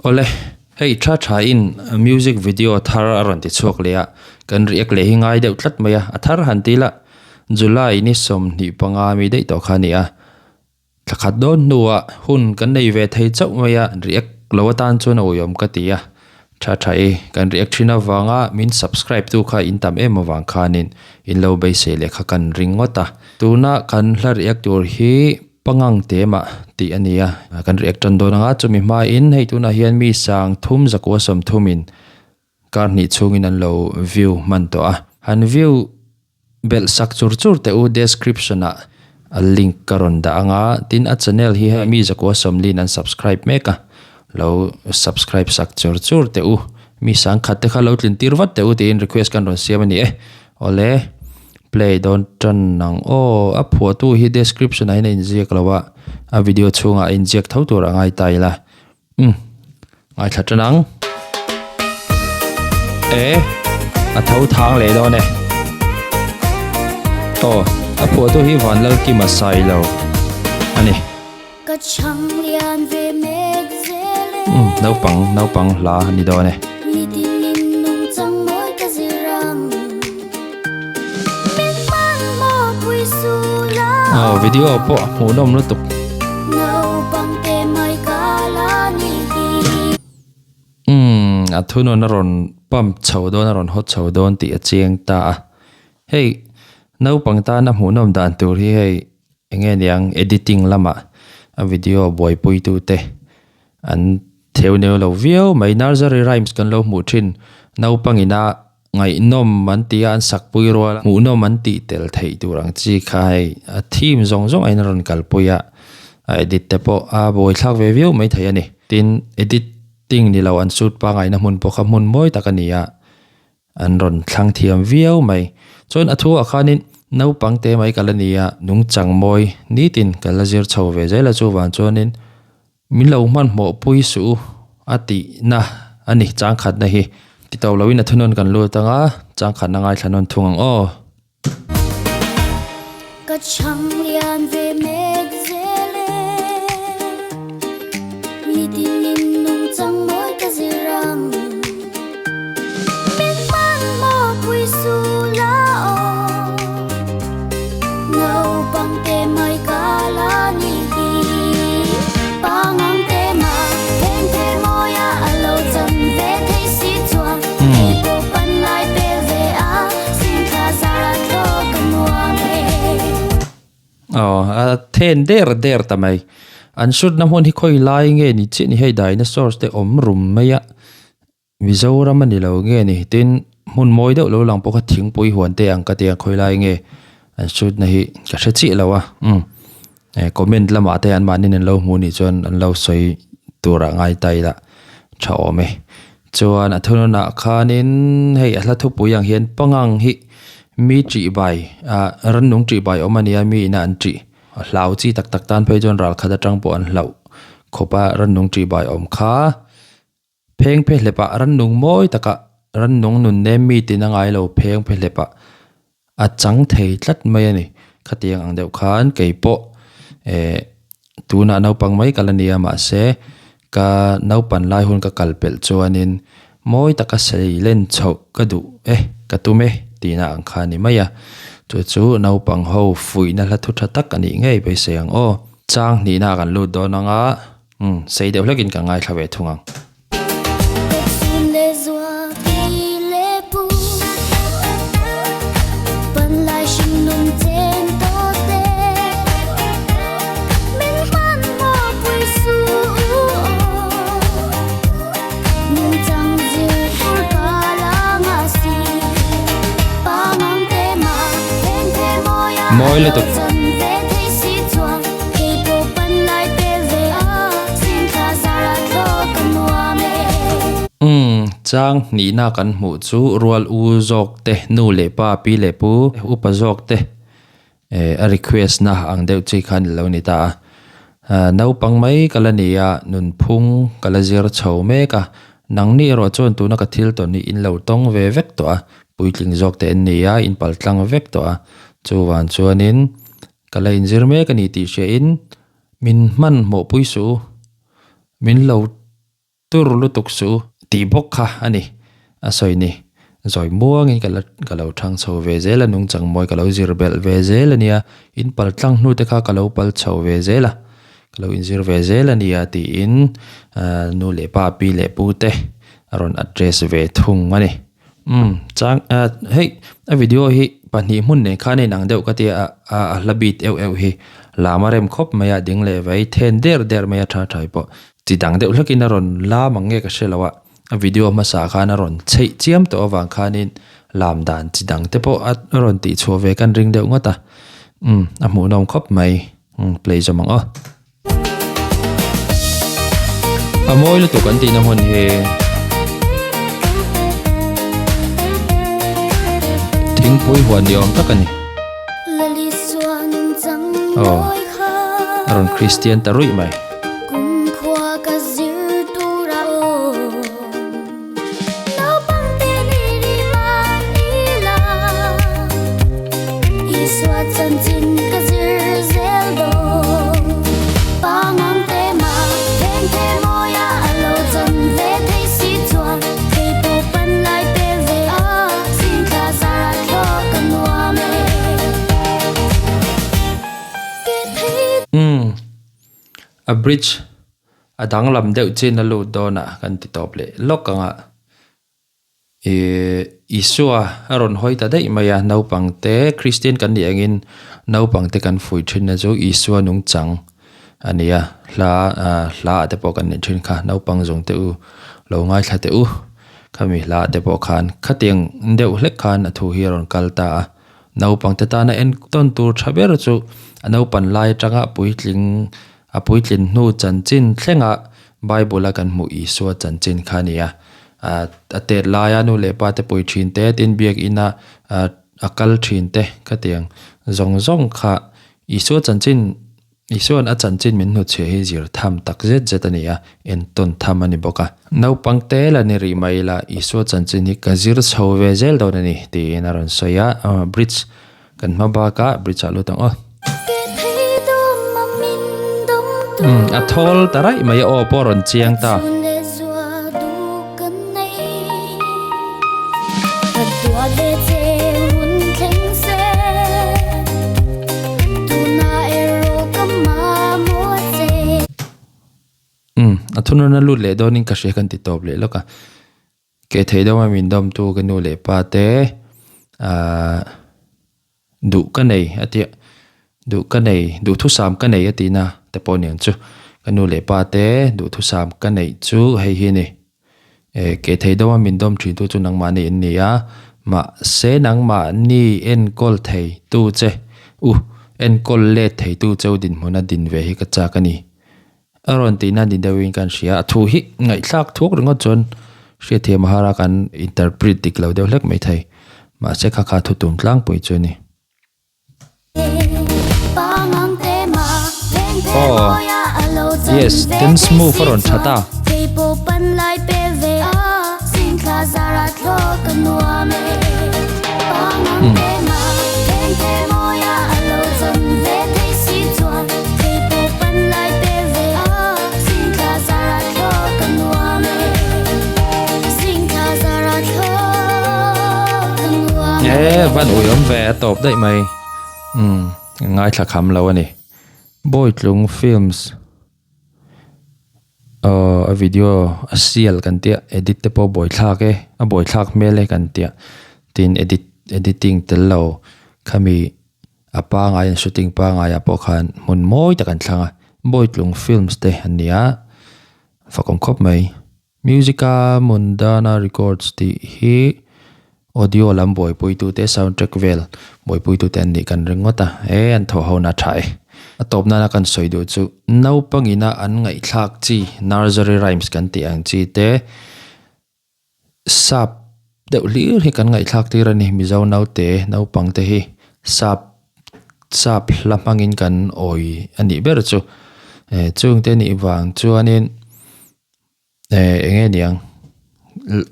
Awle, hei tha tha in music video thar a rawn ti chhuak leh a, kan react leh hi ngai deuh tlat mai a, a thar han ti la, July ni 25 mi daih tawh kha a ni a, thla khat dawn hnuah hun kan nei ve thei chauh mai a, react lo atan chuan a uiawm ka ti a, tha tha i kan react thin avanga min subscribe tu kha in tam em avang khanin in lo beisei leh kha kan ring ngawt a, tuna kan hla react tur hi Pangang te mah tih a ni a, kan react tan dawn anga chumi hmain hei tunah hian mi sang thum zakua sawmthumin kar hnih chhungin an lo view hman tawh a. Han view belh sak chur chur teh u description ah a link ka rawn dah anga tin a channel hi hei mi zakua sawmlin an subscribe mek a, lo subscribe sak chur chur teh u mi sang khat te kha lo tlin tir vat teh u tiin request kan rawn siam a ni e. Awle. Play dawn tan ang aw a phuahtu hi description ah hian a inziak lo a a video chhungah a inziak tho tur a ngai ta ila umm ngaithla tan ang e a tho thang leh dawn e aw a phuahtu hi Vanlalkima Sailo a ni. Ka chhang lian ve mek zel e. Umm naupang naupang hla a ni dawn e. Nitin in nung chang mawi ka zir ang. Min hman maw pui su la. Aw video pawh a hmuhnawm lutuk. Naupang te mai ka la ni hi. Umm a thunawn a rawn pump chho dawn a rawn hawt chho dawn tih a chiang ta a. Hei naupang tana hmuhnawm dan tur hi hei. Enge niang editing lamah a video buaipui tute an theu neu lo viau mai. Nursery rhymes kan lo hmuh thin naupang ina ngaihnawm an ti a an sak pui rual a hmuhnawm an tih tel theih tur ang chi kha hei a theme zawng zawng ain a rawn kalpui a a edit te pawh a buaithlak ve viau mai thei a ni. Tin editing ni lo an shoot pangaina hmun pawh kha hmun mawi tak a ni a. An rawn thlang thiam viau mai. Chuan a thu ah khanin naupang te mai ka la ni a, nungchang mawi nitin ka la zir chho ve zel a chuvang chuanin min lo hmanhmawh pui suh u a tihna a ni changkhatna hi. Ti to loin a thunawn kan lut anga changkhatna ngaithla nawn thung ang aw. Ka chhang lian ve mek zel e, nitin in nungchang mawi ka zir ang. Min hman maw pui su la aw, naupang te mai ka la ni hi. Pangang te mah pheng phe mawia a lo chan ve thei si chuan, kei pawh pan lai pel ve a. Aw a then der der ta mai an shoot na hmun hi khawi lai nge ni chiah ni hei dinosaurs te awm rum mai a Mizoram a ni lo nge ni tin hmun mawi deuh lo lang pawh kha thingpui huan te ang ka ti a khawi lai nge an shoot na hi ka hre chiah lo a umm comment lamah te an mahni in an lo hmuh nih chuan an lo sawi tur ah ngai ta ila tha awm e. Chuan a thununah khanin hei a hla thupui ang hian pangang hi mi tih bai ah rannung tih bai awm a nia mi ina an tih a hlau chi tak tak tan phei chuan ral khat atang pawh an hlauh khawp a rannung tih bai awm kha pheng phe hlep ah rannung mawi takah rannung nun nem mi tin a ngai lo pheng phe hlep ah a chang thei tlat mai a ni khatiang ang deuh khan kei pawh eh tunah naupang mai ka la nia mahse ka naupan lai hun ka kal pelh chuanin mawi taka sei len chhoh ka duh e ka tum e tihna ang kha a ni mai a chu chu naupang ho fuihna hla thu tha tak a nih ngei beisei ang aw chang hnihna ah kan lut dawn ang a umm sei deuh hlekin ka ngaithla ve thung ang. Mawi lutuk. Umm, chang hnihna kan hmuh chu rual u zawk te, nu leh pa, pi leh pu, upa zawk te eh a request na ang deuh chi khan ilo ni ta a. Naupang mai ka la ni a, nunphung ka la zir chho mek a, nangni erawh chuan tuna ka thil tawn hi in lo tawng ve vek tawh a, puitling zawk te an ni a, in paltlang vek tawh a, chuvang chuanin ka la inzir mek a ni tih hriain min hmanhmawh pui suh u, min lo. Tur lutuk suh u tih bawk kha a ni. A sawi ni. Zawi muangin ka la ka lo thang chho ve zel a, nungchang mawi ka lo zir belh ve zel a nia, in pal tlang hnu te kha ka lo pal chho ve zel a, ka lo inzir ve zel a nia tiin nu leh pa pi leh pu te a rawn address ve thung a ni. Umm chang hei a video hi pahnih hmun nen khan a inang deuh ka tia a a hla bit euh euh hi lam a rem khawp mai a ding leh vei then der der mai a tha tha pawh. Chi dang deuh hlekin a rawn lam ang nge ka hre lo a, a video hmasa khan a rawn chheih chiam tawh avang khanin lam dan chi dang te pawh a rawn tih chhuah ve kan ring deuh ngawt a, umm a hmuhnawm khawp mai, umm play zawm ang aw. A mawi lutuk an tihna hmun hi thingpui huan ni awm tak a ni. Aw a rawn Kristian ta ruih mai. Umm a bridge a danglam deuh chin a lut dawn a kan ti tawp leh lawk ang a ihh Isua a rawn hawi ta daih mai a naupang te Kristian kan nih angin naupang te kan fuih thin na chu Isua nungchang a ni a hla ah hla ah te pawh kan neih thin kha naupang zawng te u lo ngaithla teh u khami hla ah te pawh khan khatiang deuh hlek khan a thu hi a rawn kal ta a. Naupangte tana entawn tur tha ber chu a naupan lai atanga puitling a puitlin hnu chanchin thlenga Bible a kan hmuh Isua chanchin kha a ni a. A tet laia nu leh pa te pui thin te, tin biakina a kal thin te khatiang zawng zawng kha Isua chanchin Isua'n a chanchin min hnutchhiah hi zir tham tak zet zet a ni a, entawn tham a ni bawk a. Naupang te la ni rih mai ila, Isua chanchin hi ka zir chho ve zel dawn a ni, tiin a rawn sawi a. Bridge kan hma bak a, bridge ah lut ang aw. Umm, a thawl ta raih mai a, aw pawh a rawn chiang ta. Umm a thununa lut leh dawnin ka hria kan ti tawp leh lawk a ke thei deuh a min dawmtu ka nu leh pa te ahh Duh ka nei a tia, duh ka nei, duhthusam ka nei a tihna te pawh aniang chu. Ka nu leh pa te duhthusam ka neih chu hei hi a ni. E, ke thei deuha min dawm thin tu chu nangmahni in ni a, mahse nangmahni enkawl thei tu che u, enkawl let thei tu cheu dinhmuna din ve hi ka chak a ni. A rawn tihna ni deuhin kan hria. A thu hi ngaihthlak thuak ringawt chuan hriatthiam a har a, kan interpret dik lo deuh hlek mai thei. Mahse kha kha thutum tlangpui chu a ni. Aw, yes, dance move a rawn tha ta. E van ui awm ve a tawp daih mai umm ngaithla kham lo a ni Bawitlung films Aw a video a sial kan tia edit te pawh buaithlak e a buaithlak hmel e kan tia tin edit editing tel lo khami a pangai an shooting pangai ah pawh khan hmun mawi tak an thlang a Bawitlung films te an ni a fakawm khawp mai. Musica Mundana Records tih hi audio lam buaipuitute soundtrack vel buaipuitute an nih kan ring ngawt a, he an thawh ho na tha e. A tawp nana kan sawi duh chu naupangina an ngaihthlak chi nursery rhymes kan tih ang chi te sap deuh hlir hi kan ngaihthlak tir a ni Mizo naute naupang te hi sap sap hla hmangin kan awi a nih ber chu chungte nih vang chuanin. Eh eng nge niang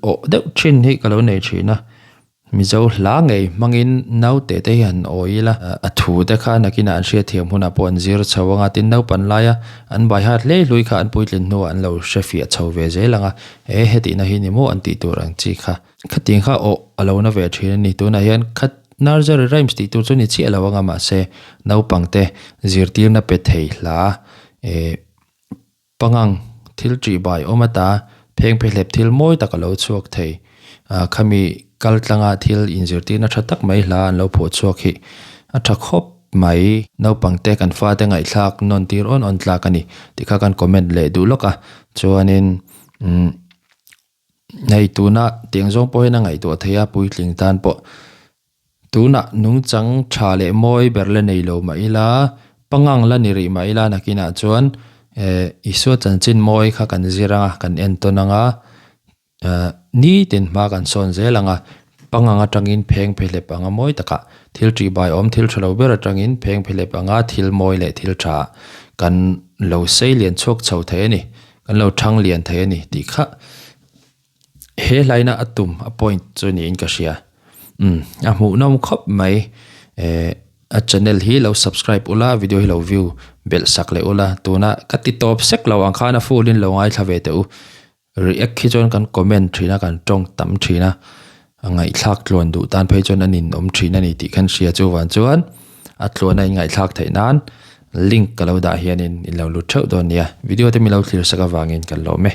awh deuh thin hi ka lo nei thin a. Mizo hla ngei hmangin naute te hi han awi ila, a thu te kha nakinah an hriatthiam hunah pawh an zir chho anga tin naupan laia an baihat hlei hlui kha an puitlin hnuah an lo hrefiah chho ve zel anga e hetihna hi ni maw an tih tur ang chi kha. Khatiang kha awh a lo na ve thin a ni. Tunah hian khat nursery rhymes tih tur chu ni chiah lo anga mahse naupangte zirtirna pe thei hla eh Pangang thil ṭih bai awm ata pheng phehlep thil mawi tak a lo chhuak thei. Khami kal tlanga thil inzirtirna ṭha tak mai hla an lo phuah chhuak hi a ṭha khawp mai. Naupangte kan fate ngaihthlak nawn tir awn awn tlak a ni tih kha kan comment leh duh lawk a. Chuanin umm hei tuna tiang zawng pawh hian a ngaihtuah thei a puitling tan pawh. Tunah nungchang tha leh mawi ber la nei lo mah ila, pangang la ni rih mah ila nakinah chuan eh Isua chanchin mawi kha kan zir anga, kan entawn anga, eh nitin hma kan sawn zel anga, pangang atangin pheng phehlep anga mawi takah thil tihbai awm thil tha lo ber atangin pheng phehlep anga thil mawi leh thil tha kan lo sei lian chhuak chho thei a ni, kan lo thang lian thei a ni tih kha. He hlaina a tum a point chu niin ka hria. Umm a hmuhnawm khawp mai. Eh a channel hi lo subscribe ula video hi lo view belh sak leh ula tuna ka ti tawp sek lo ang khan a full in lo ngaithla ve teh u. React hi chuan kan comment thin a kan tawng tam thin a a ngaihthlak tluan duh tan phei chuan a ninawm thin a ni tih khan hria chuvang chuan a tluan a in ngaihthlak theih nan link ka lo dah hianin in lo lut theuh dawn nia. Video te mi lo thlir sak avangin kan lawm e.